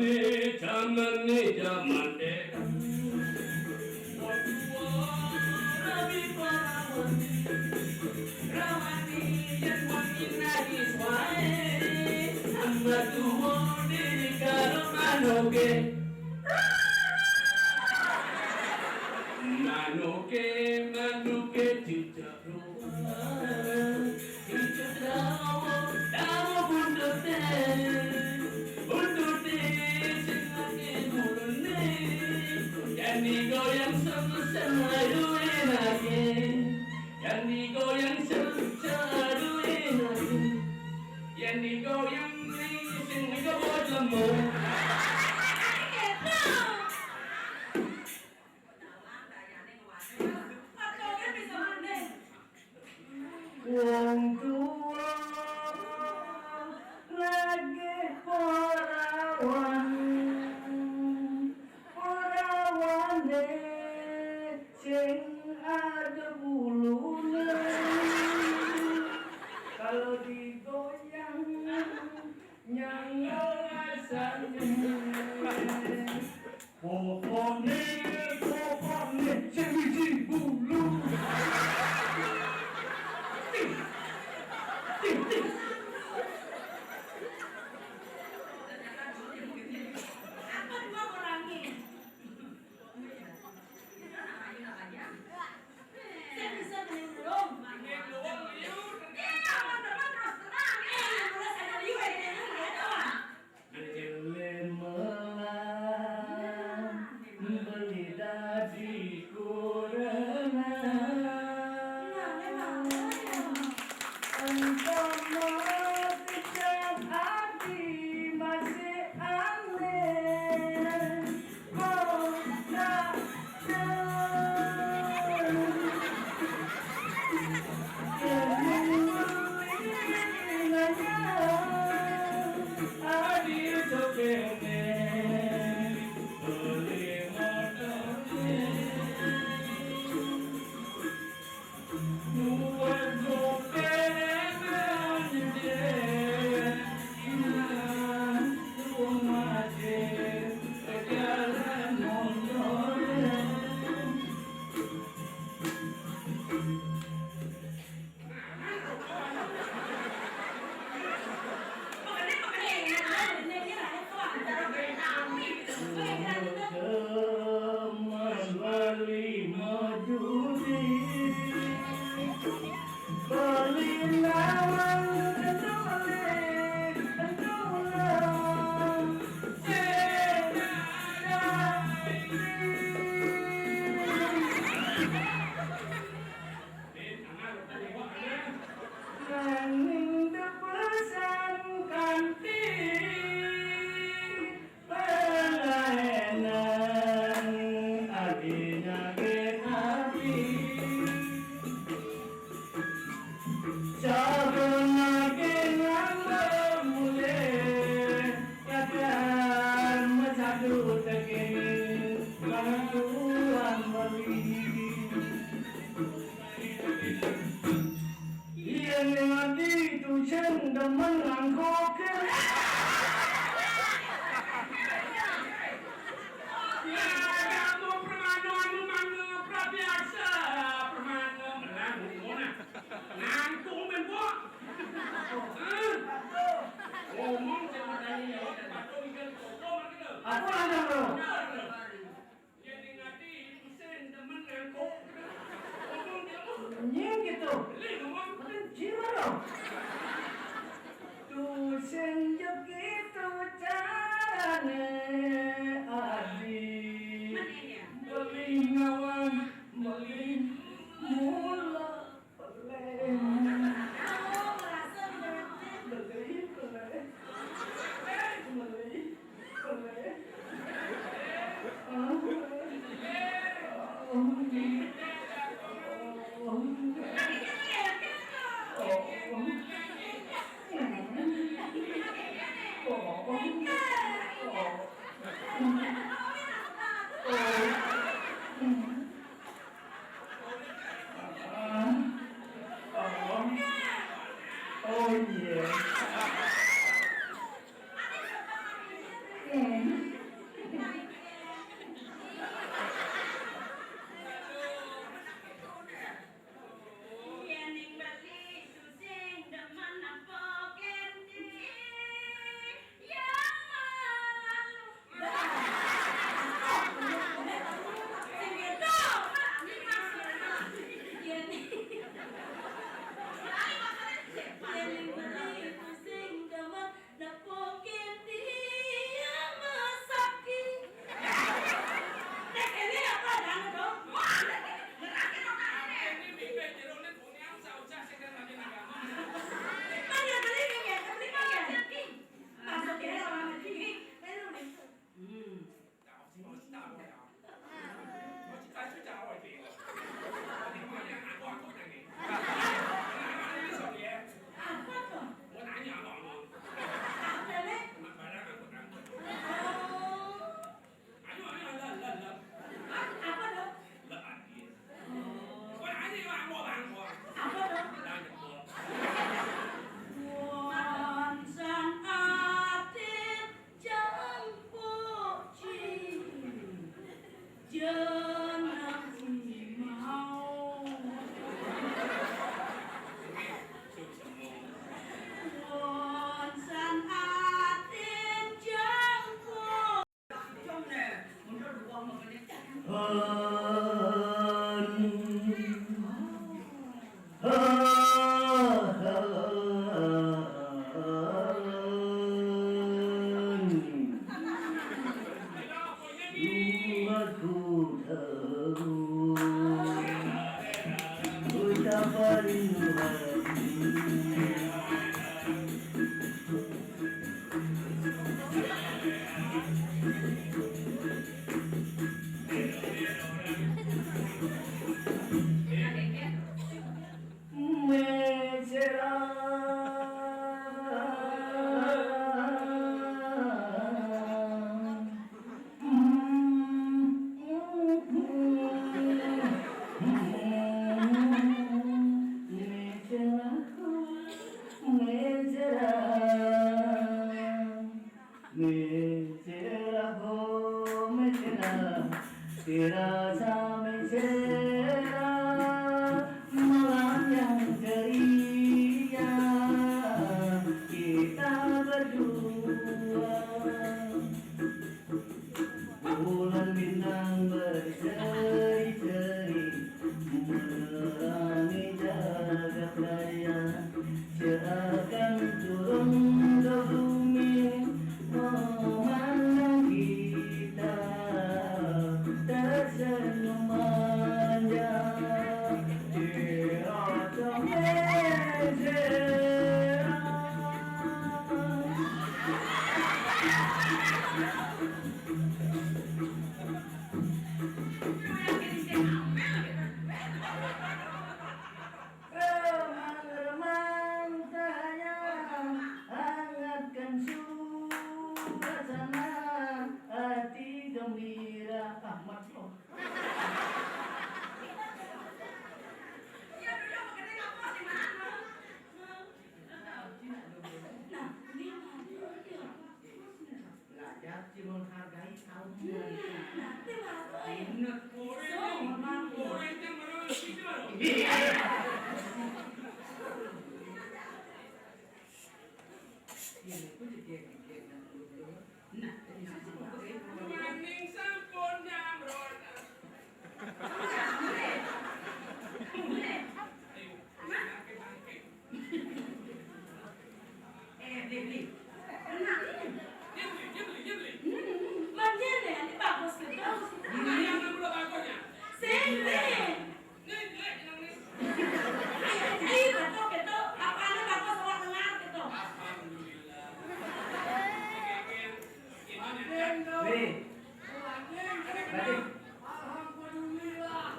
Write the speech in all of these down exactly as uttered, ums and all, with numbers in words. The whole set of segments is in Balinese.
Jaman ni jaman dek. Rawani yen wong inani suwae. Tambah tuwa diri karo manuke. Manuke, manuke dijak ruwet. Dijak dawuh, dawuh buntute. Buntute sing akeh mulune. Yen digoyang sem-sem aduh enake. Yen digoyang sem-sem aduh enake. Yen digoyang sing kebot lemu. Wong tuwa lagi porawan, porawane sing ada bulune. Kalau digoyang, nyangga rasane. Pokokne, pokokne, sing wiji bulu. Tih, tih, tih. Apa dua orangnya? Saya bisa minum belum? Minum belum, liur. Iya, teman-teman terus terang. Eh, yang mulai saya liur, ini, ini, ini, ini. Kele melang beli dadi kurenan. Entama kejang ati masih aneh. Kok nak Bali mojudi, bali nawang tole, tole. Nanging tepesan kanthi pelayanan artinya ke hati. Sabunake ngambek mulih, kadang mesadu tekene, bantuan beli. Yen ati tujen demen nganggo ke. Ya, kamu permanu anu mangga prabiasa, permanu melang ngono. Ngantuk men, Pok. Hah? Ngomong sing medani ya, patung ikan koko gitu. Aku lanang, Bro. Bener, bener. Yen ning ati isin demen ngangkuk. Ngomong dia, Pok. Nying gitu. Beli ngomong. Jiwa lo. Mesra ho mesra, terasa mesra, malam yang ceria kita berdua. Bulan bintang berseri-seri menerangi jagat raya. Seakan turun ke bumi memandang kita tersenyum manja. Di atas meja. Remang-remang sayang, hangatkan suasana, hati gembira. Ahmad, oh. Nah, ini mah. Belajar ci menghargai kaum wanita. Nah, itu bagus. Bener. Iya. Iya, itu digeger-geger. Nah, itu sih bagus. Maning sampun nyamron. Boleh. Boleh. Ayo, bangke, bangke. Eh, Bli, Bli. Tenang. Iya, Bli, iya, Bli, iya, Bli. Hmm, Bang Jene, ini bagus, bagus. Ini yang belum bagusnya. Sini. Ini jelek yang ini. Ayo, ayo, betul, betul. Apa anu bagus, orang dengar, gitu. Alhamdulillah. Ini, ini, ini. Nih. Alhamdulillah.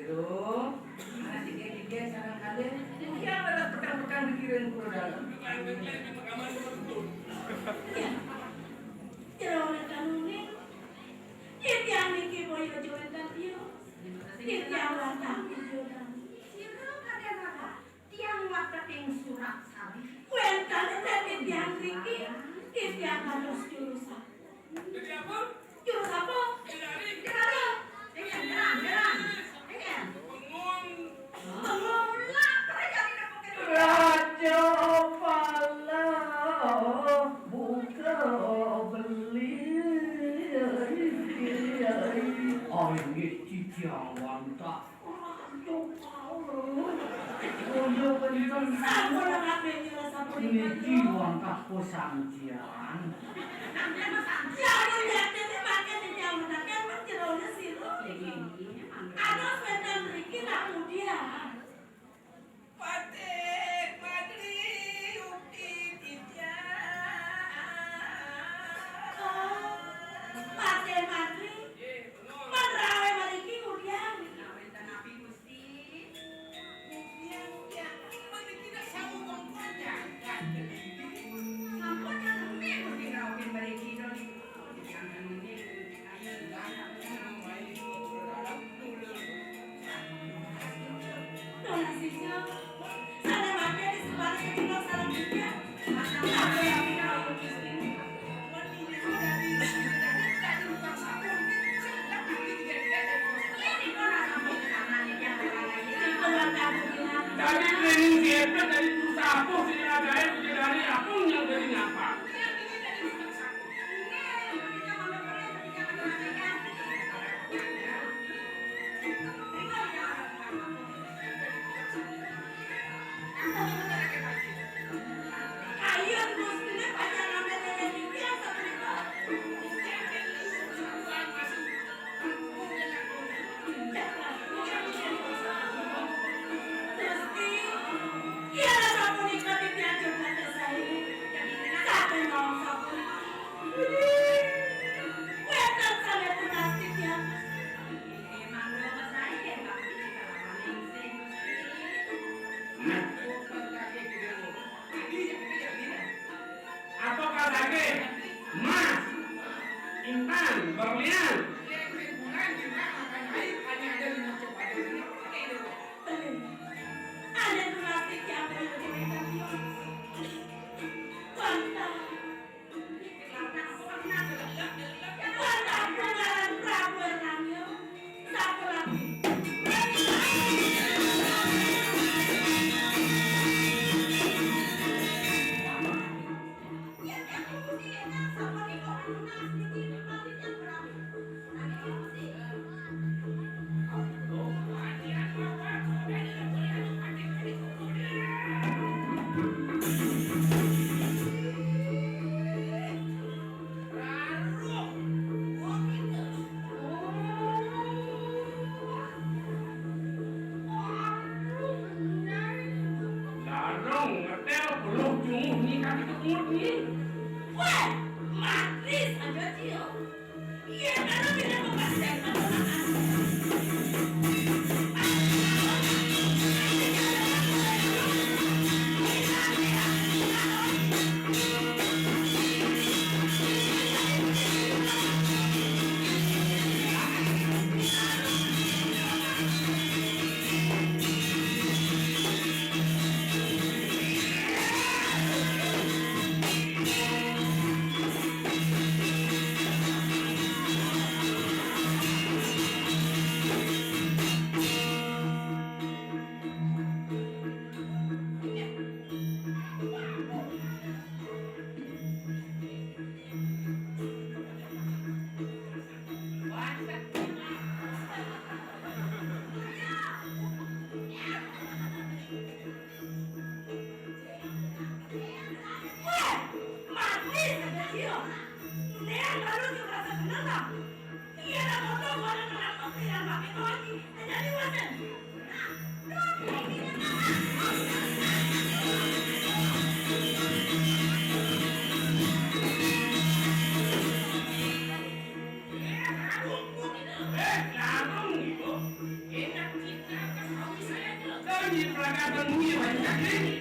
Jero, anak tiga-tiga sareng kalian, mungkin ada petang-petang pikiran kulo dalam. Jero, nek kanune, titiang niki boyo jowetan tiyo. Titiang wantah ijo dan. Sira kalian apa? Tiang wateting surat sareng. Wénten dadi tiang mriki, titiang dados juru sapa? Dadi apa? Juru sapa? Dadi. Dadi. Dengan, dengan, dengan. Dengan. Bengong. Bengong lah, kerja di dapur. Raja Pala buka beli. Oh, ini titiang wantah. Aduh, Paul. Boyo kenceng. Sampun kabeh nyuwun sampun. Niki wantah pesantren. Sampun yakin mangke titiang menaken men jerone sira. Anos wénten mriki nak mudian. Patih Madri ukti titiang. Oh, Patih Madri. Nggih, bener. Pun rawuh mriki mudian. Nah, wénten napi, Gusti? Mudian, mudian. Mriki nak sawu mongkon jagat. Sampun nami, Gusti, ngrauhin mriki, to, niku. Titiang nami, ayo, ayo, ayo. Nunas sisa. Wétan sané plastik ya. Emang rumah saya, tapi kita lama ningsih. Nah. Apa kasake? Emas, intan, berlian. Ada plastik yang ada di Wanta. Wanta pengaran Prabu Erlangga. Satu lagi. Larang ngetel belum jumuh ni kaki kemut ni. Weh, mati saja dia. Iya, karena tidak membaca. Weh, mati saja dia. Dia baru juga senang. Dia dah potong orang menangkap yang pakai topi. Jadi wajan. Eh, larang itu. Enak kita ketahui saya. Kami pelanggaran dunia banyak ini.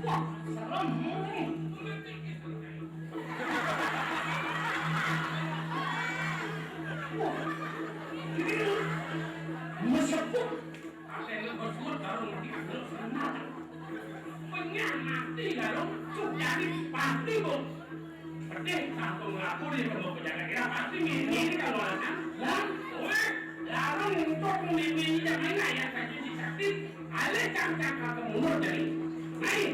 Wah, serem. Meseput. Ate lu bersuut baru ngerti aku senang. Penyah mati baru cuk jadi pasti, Bu. Pedih satu ngelaku di pondok penjaga kira pasti ini kalau anak. Lah, weh, larang untuk memimpin jangan ya, sakit sakit. Alih cangkang ke mundur dari. Ayo.